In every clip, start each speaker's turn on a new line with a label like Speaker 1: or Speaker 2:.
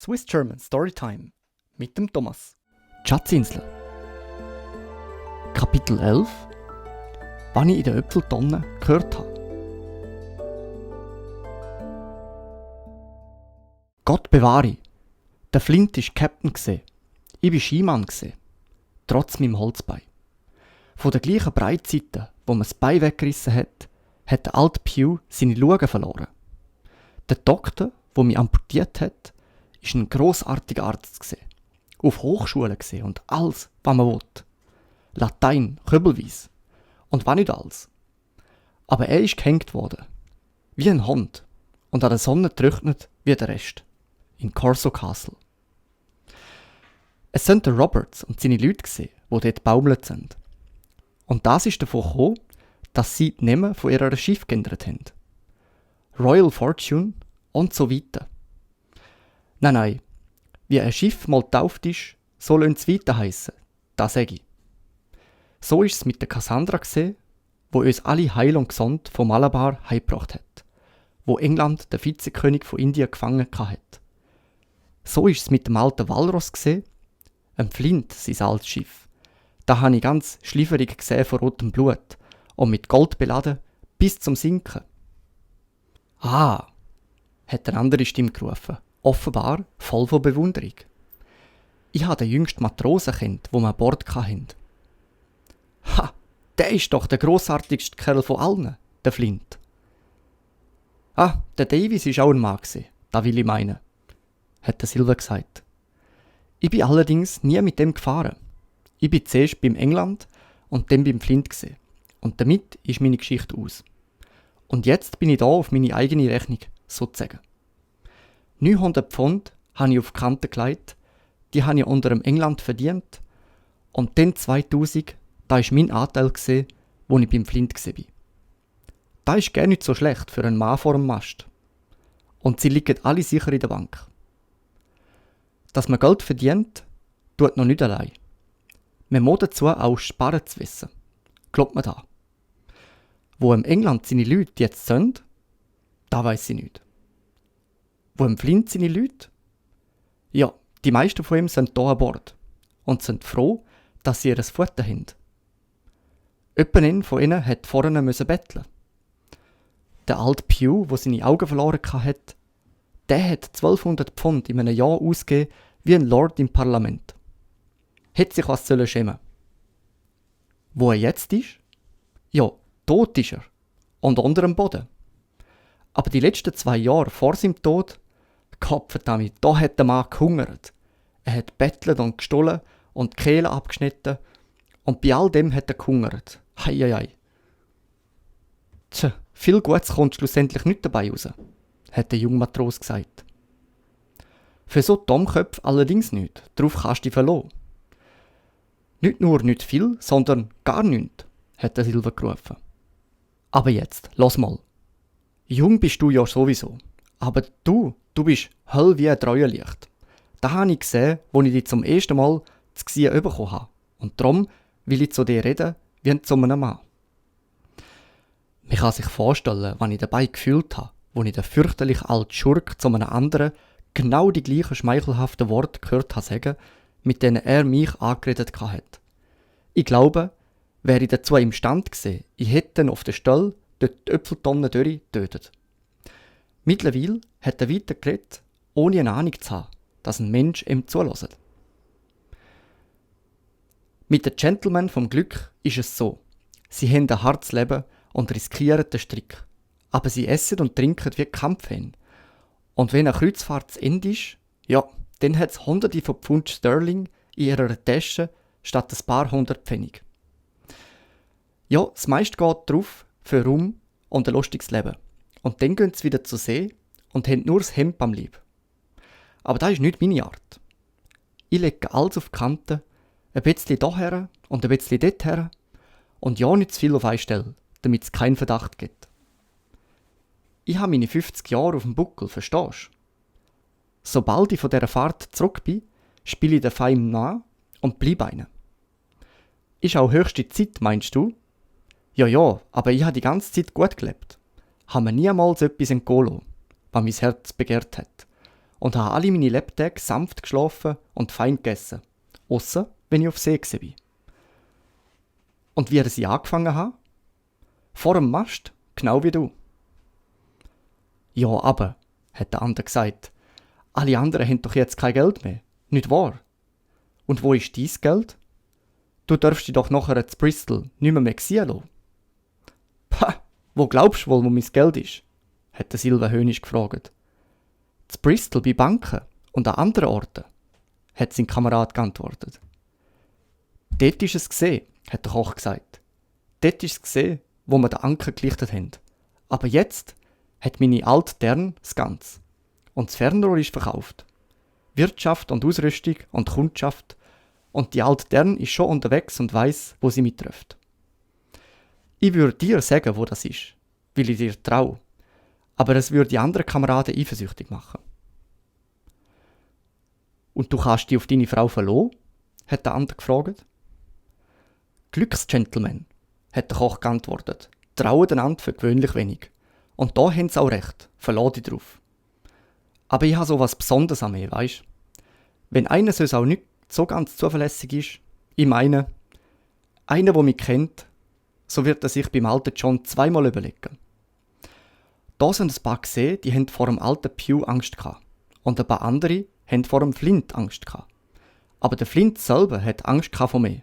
Speaker 1: Swiss German Storytime mit dem Thomas. Die Schatzinsel. Kapitel 11. Was ich in der Äpfeltonne gehört habe. Gott bewahre. Der Flint war Captain gse. Ich war Skimann gse. Trotz meinem Holzbein. Von der gleichen Breitseite, wo man das Bein weggerissen hat der alte Pew seine Luge verloren. Der Doktor, der mich amputiert hat, war ein grossartiger Arzt gse. Auf Hochschulen gse und alles, was man will. Latein, kübelweise. Und was nicht alles. Aber er ist gehängt worden. Wie ein Hund. Und an der Sonne trocknet wie der Rest. In Corso Castle. Es sind der Roberts und seine Leute gse, die dort baumelt sind. Und das ist davon gekommen, dass sie die Namen von ihrer Schiff geändert haben. Royal Fortune und so weiter. Nein, wie ein Schiff mal getauft ist, so lassen es weiter heissen. Das sage ich. So ist es mit der Cassandra gesehen, wo uns alle heil und gesund von Malabar heimgebracht hat, wo England den Vizekönig von Indien gefangen hat. So ist es mit dem alten Walross gesehen, ein Flint, sein altes Schiff. Da habe ich ganz schlieferig gesehen von rotem Blut und mit Gold beladen bis zum Sinken. Ah, hat eine andere Stimme gerufen, offenbar voll von Bewunderung. Ich habe den jüngsten Matrosen kennt, wo wir an Bord hatten. Ha, der ist doch der grossartigste Kerl von allen, der Flint. Ah, der Davies ist auch ein Mann gewesen, da will ich meinen, hat der Silver gesagt. Ich bin allerdings nie mit dem gefahren. Ich bin zuerst beim England und dann beim Flint gewesen. Und damit ist meine Geschichte aus. Und jetzt bin ich da auf meine eigene Rechnung, sozusagen. 900 Pfund habe ich auf die Kante gelegt, die habe ich unter dem England verdient. Und dann 2000, da war mein Anteil, wo ich beim Flint war. Das ist gar nicht so schlecht für einen Mann vor dem Mast. Und sie liegen alle sicher in der Bank. Dass man Geld verdient, tut noch nicht allein. Man muss dazu auch sparen zu wissen. Glaubt man da? Wo im England seine Leute jetzt sind, da weiss ich nicht. Wo im Flint seine Leute? Ja, die meisten von ihm sind hier an Bord und sind froh, dass sie ihr Futter haben. Jemand von ihnen hat vorne betteln. Der alte Pew, der seine Augen verloren hat, der hat 1200 Pfund in einem Jahr ausgegeben wie ein Lord im Parlament. Hätte sich was schämen. Wo er jetzt ist? Ja, tot ist er. Und unter dem Boden. Aber die letzten 2 Jahre vor seinem Tod, Gottverdammt, da hat der Mann gehungert. Er hat bettelt und gestohlen und die Kehle abgeschnitten. Und bei all dem hat er gehungert. Heieiei. Tja, viel Gutes kommt schlussendlich nicht dabei raus, hat der junge Matros gesagt. Für so Dummköpfe allerdings nicht. Darauf kannst du dich verlassen. Nicht nur nicht viel, sondern gar nichts, hat der Silver gerufen. Aber jetzt, lass mal. Jung bist du ja sowieso. Aber du bist hell wie ein Treuenlicht. Das habe ich gesehen, als ich dich zum ersten Mal zu sehen bekommen habe. Und darum will ich zu dir reden, wie zu einem Mann. Man kann sich vorstellen, was ich dabei gefühlt habe, als ich den fürchterlichen alten Schurk zu einem anderen, genau die gleichen schmeichelhaften Worte gehört habe sagen, mit denen er mich angeredet hat. Ich glaube, wäre ich dazu imstande gewesen, ich hätte ihn auf der Stelle dort die Äpfeltonne getötet. Mittlerweile hat er weitergeredet, ohne eine Ahnung zu haben, dass ein Mensch ihm zuhört. Mit den Gentlemen vom Glück ist es so. Sie haben ein hartes Leben und riskieren den Strick. Aber sie essen und trinken wie Kampfhähne. Und wenn eine Kreuzfahrt zu Ende ist, ja, dann hat es Hunderte von Pfund Sterling in ihrer Tasche statt ein paar 100 Pfennig. Ja, das meiste geht drauf für Ruhm und ein lustiges Leben. Und dann gehen sie wieder zur See und haben nur das Hemd am Leib. Aber das ist nicht meine Art. Ich lege alles auf die Kante, ein bisschen daher und ein bisschen dorthin und ja nicht zu viel auf eine Stelle, damit es keinen Verdacht gibt. Ich habe meine 50 Jahre auf dem Buckel, verstehst du? Sobald ich von dieser Fahrt zurück bin, spiele ich den Feind nach und bleibe einer. Ist auch höchste Zeit, meinst du? Ja, aber ich habe die ganze Zeit gut gelebt. Habe mir niemals etwas entgehen lassen, was mein Herz begehrt hat. und habe alle meine Lebtage sanft geschlafen und fein gegessen. Ausser, wenn ich auf See war. Und wie sie angefangen habe? Vor dem Mast, genau wie du. Ja, aber, hat der andere gesagt, alle anderen haben doch jetzt kein Geld mehr. Nicht wahr? Und wo ist dein Geld? Du darfst dich doch nachher zu Bristol nicht mehr sehen lassen. Pah, wo glaubst du wohl, wo mein Geld ist? Hat der Silva höhnisch gefragt. Zu Bristol bei Banken und an anderen Orten, hat sein Kamerad geantwortet. Dort ist es gesehen, hat der Koch gesagt. Dort ist es gesehen, wo wir den Anker gelichtet haben. Aber jetzt hat meine alte Tern das Ganze. Und das Fernrohr ist verkauft. Wirtschaft und Ausrüstung und Kundschaft. Und die alte Tern ist schon unterwegs und weiss, wo sie mich trifft. Ich würde dir sagen, wo das ist, weil ich dir traue. Aber es würde die anderen Kameraden eifersüchtig machen. Und du kannst dich auf deine Frau verlassen? Hat der andere gefragt. Glücksgentleman, hat der Koch geantwortet. Trauen einander für gewöhnlich wenig. Und da haben sie auch recht, verlass dich drauf. Aber ich habe so was Besonderes an mir, weisst? Wenn einer sonst auch nicht so ganz zuverlässig ist, ich meine, einer, der mich kennt, so wird er sich beim alten John zweimal überlegen. Da sind ein paar gesehen, die haben vor dem alten Pew Angst gehabt. Und ein paar andere haben vor dem Flint Angst gehabt. Aber der Flint selber hat Angst gehabt von mir.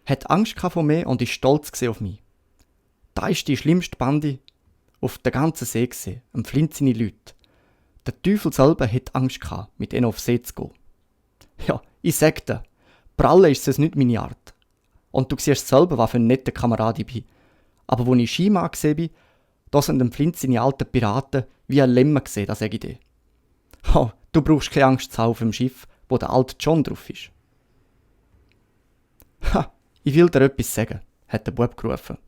Speaker 1: Hat Angst gehabt von mir und ist stolz auf mich. Da ist die schlimmste Bande auf der ganzen See gesehen, am Flint seine Leute. Der Teufel selber hat Angst gehabt, mit ihnen auf See zu gehen. Ja, ich sag dir, prallen ist es nicht meine Art. Und du siehst selber, was für ein netter Kamerad ich bin. Aber wo ich Skimann gesehen bin, da sind dem Flint seine alten Piraten wie ein Lämmer gesehen, das sag ich dir. Oh, du brauchst keine Angst zu haben auf dem Schiff, wo der alte John drauf ist. Ha, ich will dir etwas sagen, hat der Bub gerufen.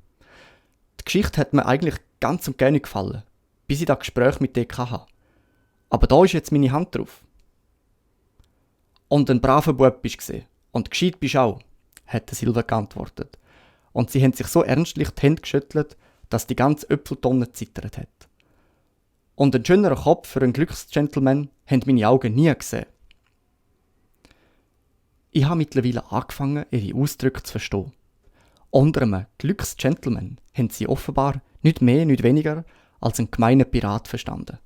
Speaker 1: Die Geschichte hat mir eigentlich ganz und gar nicht gefallen, bis ich das Gespräch mit dir hatte. Aber da ist jetzt meine Hand drauf. Und ein braver Bub bist du gesehen. Und gescheit bist du auch, hat der Silva geantwortet. Und sie haben sich so ernstlich die Hände geschüttelt, dass die ganze Äpfeltonne zittert hat. Und ein schönerer Kopf für einen Glücksgentleman haben meine Augen nie gesehen. Ich habe mittlerweile angefangen, ihre Ausdrücke zu verstehen. Unter einem Glücksgentleman haben sie offenbar nicht mehr, nicht weniger als einen gemeinen Pirat verstanden.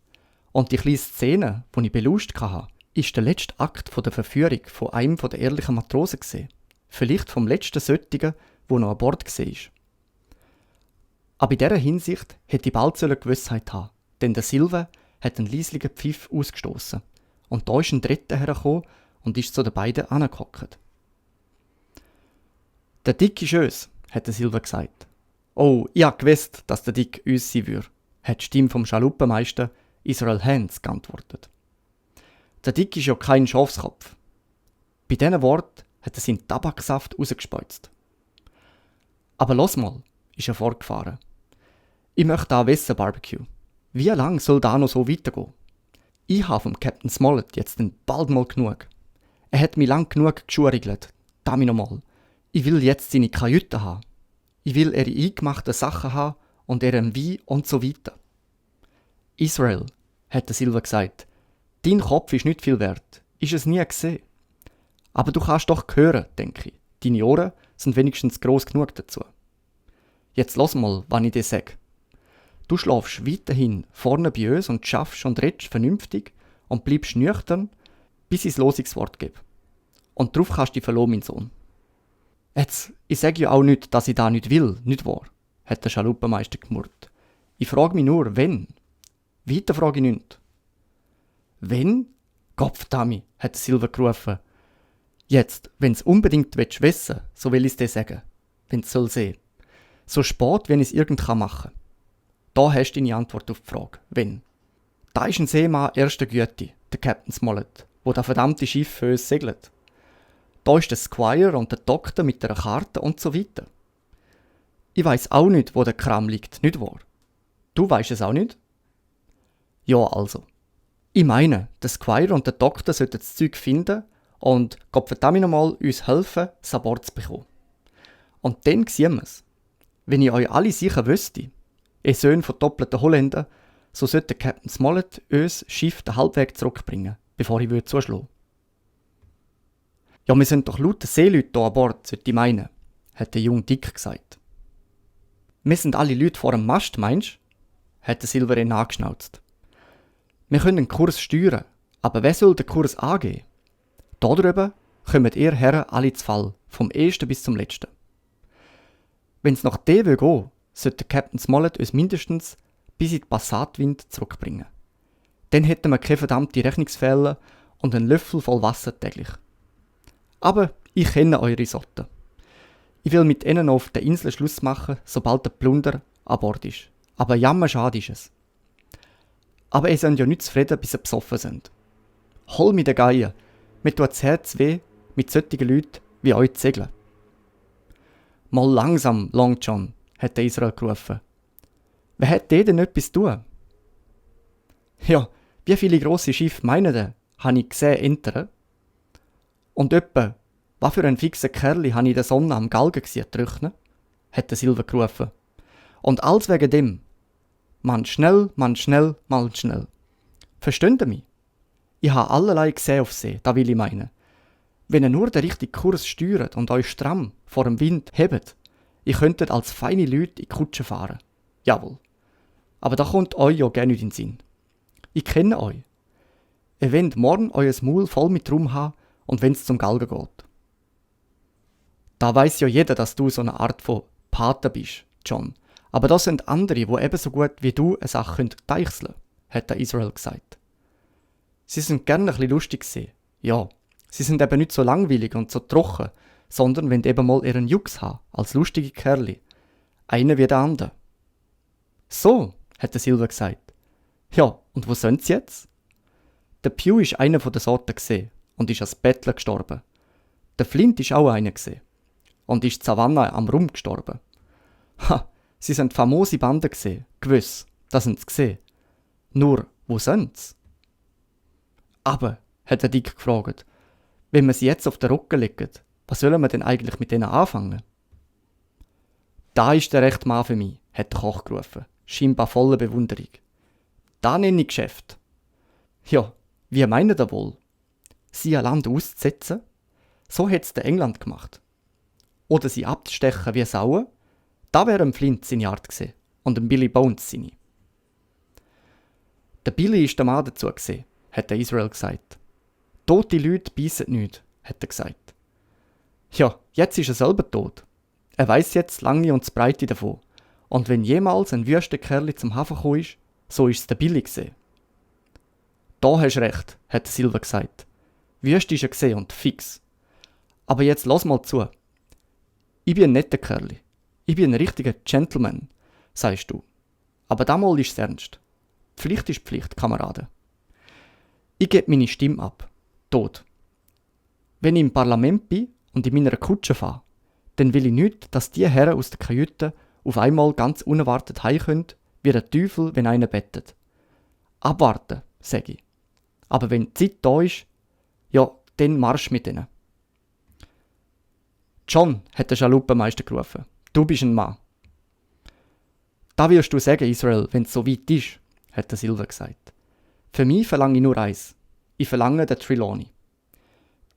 Speaker 1: Und die kleine Szene, die ich belauscht hatte, ist der letzte Akt der Verführung von einem der ehrlichen Matrosen gesehen. Vielleicht vom letzten Söttigen, der noch an Bord war. Aber in dieser Hinsicht hätte ich bald Gewissheit haben, denn der Silva hat einen leislichen Pfiff ausgestoßen. Und da ist ein Dritter hergekommen und ist zu den beiden angehockt. «Der Dick ist uns», hat der Silva gesagt. «Oh, ich hab gewusst, dass der Dick uns sein würde», hat die Stimme vom Schaluppenmeister Israel Hans geantwortet. «Der Dick ist ja kein Schafskopf.» Bei diesen Worten hat er seinen Tabaksaft rausgespeuzt. «Aber los mal», ist er fortgefahren. «Ich möchte da wissen, Barbecue. Wie lange soll da noch so weitergehen? Ich habe vom Captain Smollett jetzt bald mal genug. Er hat mich lang genug geschurigelt. Da mich nochmal. Ich will jetzt seine Kajüte haben. Ich will ihre eingemachten Sachen haben und ihren Wein und so weiter.» «Israel», hat der Silva gesagt, «dein Kopf ist nicht viel wert. Ist es nie gesehen. Aber du kannst doch hören, denke ich. Deine Ohren sind wenigstens gross genug dazu. Jetzt lass mal, was ich dir sage. Du schlafst weiterhin vorne bei uns und schaffst und redest vernünftig und bleibst nüchtern, bis ich das Losungswort gebe. Und darauf kannst du dich verlassen, mein Sohn.» «Jetzt, ich sage ja auch nicht, dass ich da nicht will, nicht wahr?» hat der Schaluppenmeister gemurrt. «Ich frage mich nur, wenn. Weiter frage ich nicht.» «Wenn?» «Gottverdammt», hat Silva gerufen. «Jetzt, wenn's unbedingt wissen willst, so will ich's dir sagen. Wenn's soll sehen. So spät, wenn ich's irgend machen kann. Da hast du deine Antwort auf die Frage. Wenn. Da ist ein Seemann erster Güte, der Captain Smollett, wo das verdammte Schiff für uns segelt. Da ist der Squire und der Doktor mit einer Karte und so weiter. Ich weiss auch nicht, wo der Kram liegt, nicht wahr? Du weisst es auch nicht?» «Ja, also. Ich meine, der Squire und der Doktor sollten das Zeug finden und Gottverdammt nochmal uns helfen, es an Bord zu bekommen. Und dann sehen wir's. Wenn ich euch alle sicher wüsste, ihr Söhne von doppelten Holländern, so sollte Captain Smollett uns Schiff den Halbweg zurückbringen, bevor ich zuschlagen würde. Ja, wir sind doch lauter Seeleute hier an Bord, sollte ich meinen, hat der junge Dick gesagt. Wir sind alle Leute vor dem Mast, meinst du? Hat der Silverin angeschnauzt. Wir können den Kurs steuern, aber wer soll den Kurs angeben? Darüber kommen ihr Herren alle zu Fall, vom ersten bis zum letzten. Wenn es nach dem gehen, sollte Captain Smollett uns mindestens bis in den Passatwind zurückbringen. Dann hätten wir keine verdammte Rechnungsfehler und einen Löffel voll Wasser täglich. Aber ich kenne eure Sorten. Ich will mit ihnen auf der Insel Schluss machen, sobald der Plunder an Bord ist. Aber jammerschade ist es. Aber ihr seid ja nicht zufrieden, bis ihr besoffen sind. Hol mich den Geier, mir tut das Herz weh, mit solchen Leuten wie euch zu segeln. Mal langsam, Long John, hat der Israel gerufen. Wer hat denn etwas zu tun? Ja, wie viele grosse Schiffe meinen denn, habe ich gesehen entern? Und etwa, was für ein fixer Kerl habe ich in der Sonne am Galgen gesehen trocknen? Hat der Silver gerufen. Und alles wegen dem. Man schnell, man schnell, man schnell. Versteht ihr mich? Ich habe allerlei gesehen auf See, da will ich meinen. Wenn ihr nur den richtigen Kurs steuert und euch stramm vor dem Wind hebt, ihr könntet als feine Leute in Kutsche fahren. Jawohl. Aber da kommt euch ja gerne nicht in den Sinn. Ich kenne euch. Ihr wollt morgen euer Maul voll mit Rum haben und wenn's zum Galgen geht. Da weiss ja jeder, dass du so eine Art von Pater bist, John. Aber das sind andere, die ebenso gut wie du eine Sache deichseln können, hat der Israel gesagt. Sie sind gerne ein bisschen lustig gewesen. Ja, sie sind eben nicht so langweilig und so trocken, sondern wenn eben mal ihren Jux haben, als lustige Kerli. Einer wie der andere. So, hat der Silver gesagt. Ja, und wo sind sie jetzt? Der Pew ist einer von der Sorte gesehen und ist als Bettler gestorben. Der Flint ist auch einer gesehen und ist Savannah am Rum gestorben. Ha, sie sind famose Banden gesehen, gewiss, das sind sie gesehen. Nur, wo sind sie? Aber, hat der Dick gefragt, wenn wir sie jetzt auf den Rücken legen, was sollen wir denn eigentlich mit denen anfangen? Da ist der rechte Mann für mich, hat der Koch gerufen, scheinbar voller Bewunderung. Da nenne ich Geschäft. Ja, wie meinen ihr wohl? Sie an Land auszusetzen? So hätt's der England gemacht. Oder sie abzustechen wie Sauen? Da wäre ein Flint seine Art gewesen und ein Billy Bones seine. Der Billy ist der Mann dazu gewesen, hat der Israel gesagt. Tote Leute beißen nicht, hat er gesagt. Ja, jetzt ist er selber tot. Er weiss jetzt lange und das Breite davon. Und wenn jemals ein Wüstenkerl zum Hafen gekommen ist, so ist es der Billy gewesen. Da hast du recht, hat der Silver gesagt. Wüste ist er gesehen und fix. Aber jetzt lass mal zu. Ich bin ein netter Kerl. Ich bin ein richtiger Gentleman, sagst du. Aber damals ist es ernst. Pflicht ist Pflicht, Kameraden. Ich gebe meine Stimme ab. Tot. Wenn ich im Parlament bin und in meiner Kutsche fahre, dann will ich nicht, dass die Herren aus der Kajüte auf einmal ganz unerwartet heim können, wie der Teufel, wenn einer bettet. Abwarten, sage ich. Aber wenn die Zeit da ist, ja, dann marsch mit ihnen. John, hat der Schalupenmeister gerufen. Du bist ein Mann. Da wirst du sagen, Israel, wenn es so weit ist, hat der Silver gesagt. Für mich verlange ich nur eins. Ich verlange den Trelawney.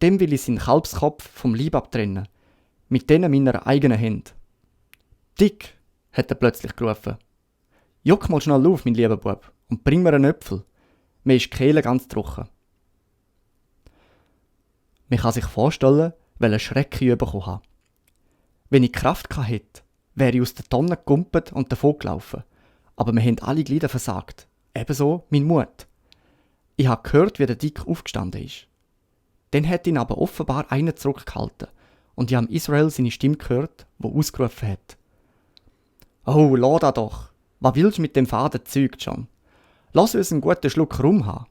Speaker 1: Dem will ich seinen Kalbskopf vom Leib abtrennen. Mit denen meiner eigenen Hände. Dick, hat er plötzlich gerufen. Juck mal schnell auf, mein lieber Bub, und bring mir einen Äpfel. Mir ist die Kehle ganz trocken. Man kann sich vorstellen, welchen Schreck ich bekommen habe. Wenn ich Kraft hätte, wäre ich aus der Tonne gekumpelt und davon gelaufen. Aber wir haben alle Glieder versagt. Ebenso mein Mut. Ich habe gehört, wie der Dick aufgestanden ist. Dann hat ihn aber offenbar einer zurückgehalten und ich habe Israel seine Stimme gehört, wo ausgerufen hat. Oh, lass das doch. Was willst du mit dem faden Zeug, John? Lass uns einen guten Schluck Rum haben.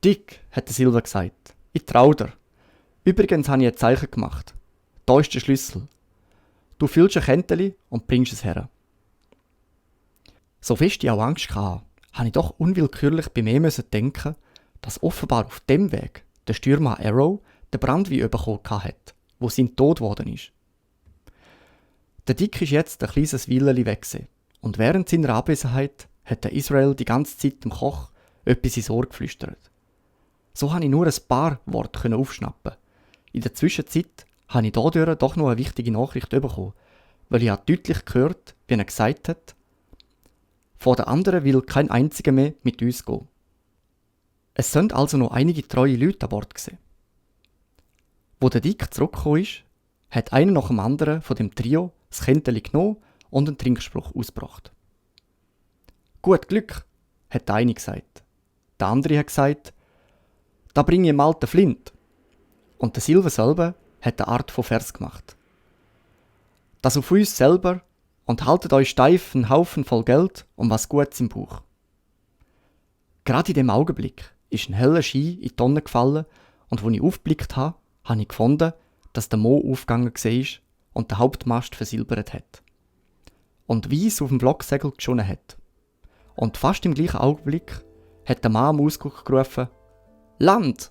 Speaker 1: Dick, hat der Silver gesagt, ich trau dir. Übrigens habe ich ein Zeichen gemacht. Da ist der Schlüssel. Du füllst ein Känteli und bringst es her. So fest ich auch Angst hatte, habe ich doch unwillkürlich bei mir denken, dass offenbar auf dem Weg der Stürmer Arrow den Brandwein bekommen hat, wo sein Tod geworden ist. Der Dick ist jetzt ein kleines Weilchen weg gewesen, und während seiner Abwesenheit hat der Israel die ganze Zeit dem Koch etwas ins Ohr geflüstert. So konnte ich nur ein paar Worte aufschnappen. In der Zwischenzeit habe ich dadurch doch noch eine wichtige Nachricht bekommen, weil ich deutlich gehört, wie er gesagt hat, von den anderen will kein einziger mehr mit uns gehen. Es sind also noch einige treue Leute an Bord gewesen. Wo der Dick zurückgekommen ist, hat einer nach dem anderen von dem Trio das Känteli genommen und einen Trinkspruch ausgebracht. «Gut Glück», hat der eine gesagt. Der andere hat gesagt, «Da bringe ich einen alten Flint». Und der Silver selber hat eine Art von Vers gemacht. «Das auf uns selber und haltet euch steif einen Haufen voll Geld und was Gutes im Bauch». Gerade in dem Augenblick ist ein heller Schein in die Tonne gefallen und als ich aufgeblickt habe, habe ich gefunden, dass der Mond aufgegangen war und der Hauptmast versilbert hat. Und weiss auf dem Blocksegel geschonnen hat. Und fast im gleichen Augenblick hat der Mann am Ausguck gerufen: «Land!»